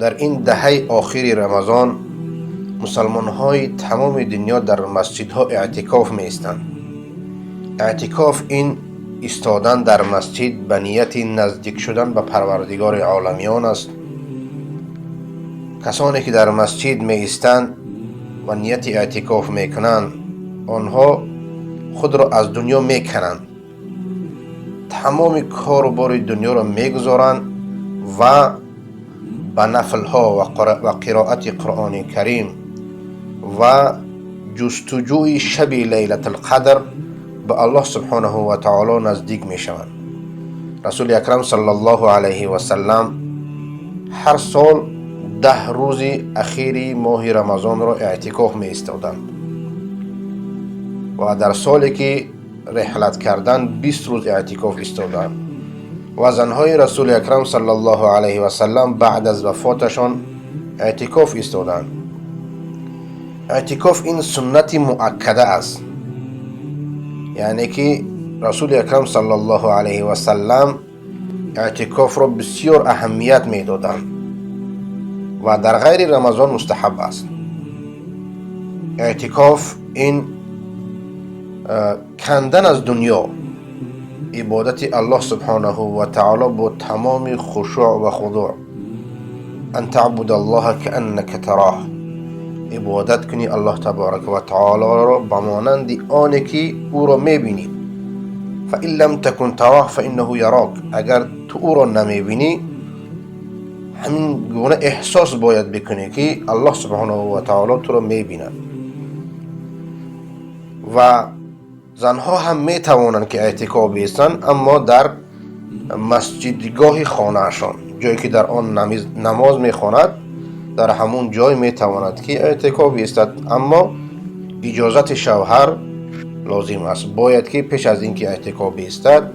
در این دهه آخر رمضان مسلمان های تمام دنیا در مسجدها اعتکاف می ایستند. اعتکاف این ایستادن در مسجد به نیت نزدیک شدن به پروردگار عالمیان است. کسانی که در مسجد می ایستند و نیت اعتکاف می کنند، آنها خود را از دنیا می کنند، تمام کار و بار دنیا را می گذارند و به نفل ها و قرائت قرآن کریم و جستجوی شب لیلة القدر به الله سبحانه و تعالی نزدیک می شوند. رسول اکرم صلی الله علیه و سلم هر سال 10 روز اخیری ماه رمضان را اعتکاف می ایستادند و در سالی که رحلت کردند 20 روز اعتکاف ایستادند و زنهای رسول اکرم صلی الله علیه و سلم بعد از وفاتشان اعتکاف ایستادند. اعتکاف این سنت مؤکده است، یعنی که رسول اکرم صلی الله علیه و سلم اعتکاف را بسیار اهمیت می دادند و در غیر رمضان مستحب است. اعتکاف این کندن از دنیا، عبادت الله سبحانه و تعالی با تمام خشوع و خضوع، ان تعبد الله كأنك تراه، عبادت کنی الله تبارک و تعالی را به مانند آنی که او را میبینی. فإن لم تكن تراه فإنه یراک، اگر تو او را نمیبینی همین گونه احساس باید بکنی که الله سبحانه و تعالی تو را میبیند. و زنها هم میتوانند که اعتکاف بیستند، اما در مسجدگاه خانهشان، جایی که در آن نماز میخواند، در همون جای میتواند که اعتکاف بیستد، اما اجازت شوهر لازم است. باید که پیش از اینکه اعتکاف بیستد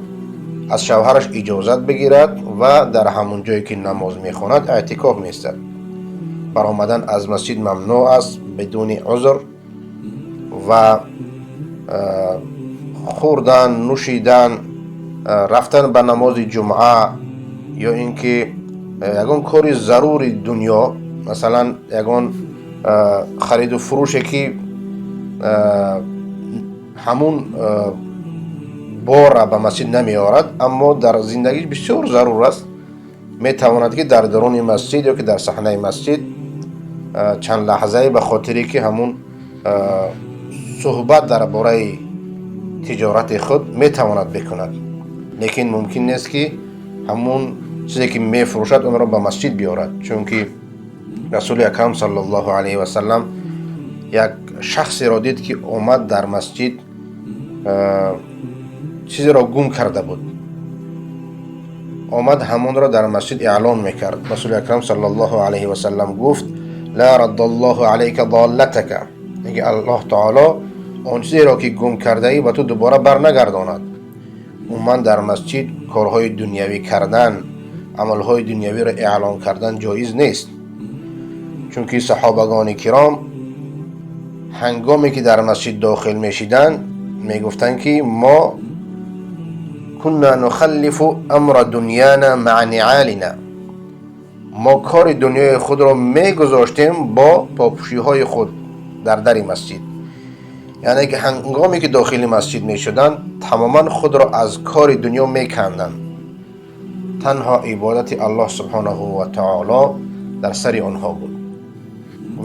از شوهرش اجازت بگیرد و در همون جایی که نماز میخواند اعتکاف میستد. برآمدن از مسجد ممنوع است بدون عذر و خوردن، نوشیدن، رفتن به نماز جمعه یا اینکه یگان کاری ضروری دنیا، مثلا یگان خرید و فروش که همون بار را به مسجد نمی آورد اما در زندگی بسیار ضرور است، می تواند که در درون مسجد یا که در صحنه مسجد چند لحظه به خاطری که همون صحبت درباره تجارت خود می تواند بکند، لیکن ممکن نیست که همون چیزی که می فروشد اون را به مسجد بیارد، چون که رسول اکرم صلی الله علیه و سلم یک شخصی را دید که اومد در مسجد چیزی را گم کرده بود، آمد همون را در مسجد اعلان میکرد. رسول اکرم صلی الله علیه و سلم گفت لا رد الله علیک ضالتک، یعنی الله تعالی آن چیزی را که گم کرده ای به تو دوباره بر نگرداند. عموما در مسجد کارهای دنیوی کردن، عملهای دنیوی را اعلان کردن جایز نیست، چون که صحابگان کرام هنگامی که در مسجد داخل میشیدن میگفتند که ما كنا نخلف امر دنیانا مع نعالنا، ما کار دنیای خود را میگذاشتیم با پاپوشی های خود در در مسجد، یعنی که هنگامی که داخل مسجد می شدن تماما خود را از کار دنیا می کندن، تنها عبادت الله سبحانه و تعالی در سر آنها بود.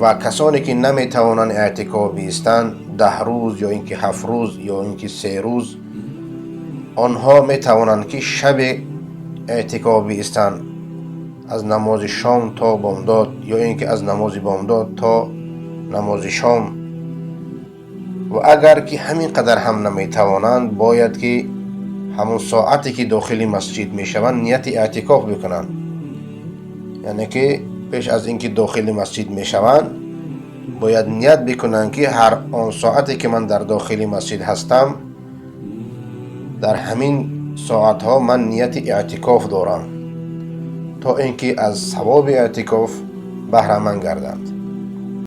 و کسانی که نمی توانند اعتکاف بیستند 10 روز یا اینکه 7 روز یا اینکه 3 روز، آنها می توانند که شب اعتکاف بیستند از نماز شام تا بامداد یا اینکه از نماز بامداد تا نماز شام. و اگر که همین قدر هم نمی توانند، باید که همون ساعتی که داخل مسجد می شوند نیت اعتکاف بکنند، یعنی که پیش از اینکه داخل مسجد می شوند باید نیت بکنند که هر آن ساعتی که من در داخل مسجد هستم در همین ساعت ها من نیت اعتکاف دارم، تا اینکه از ثواب اعتکاف بهره مند گردند.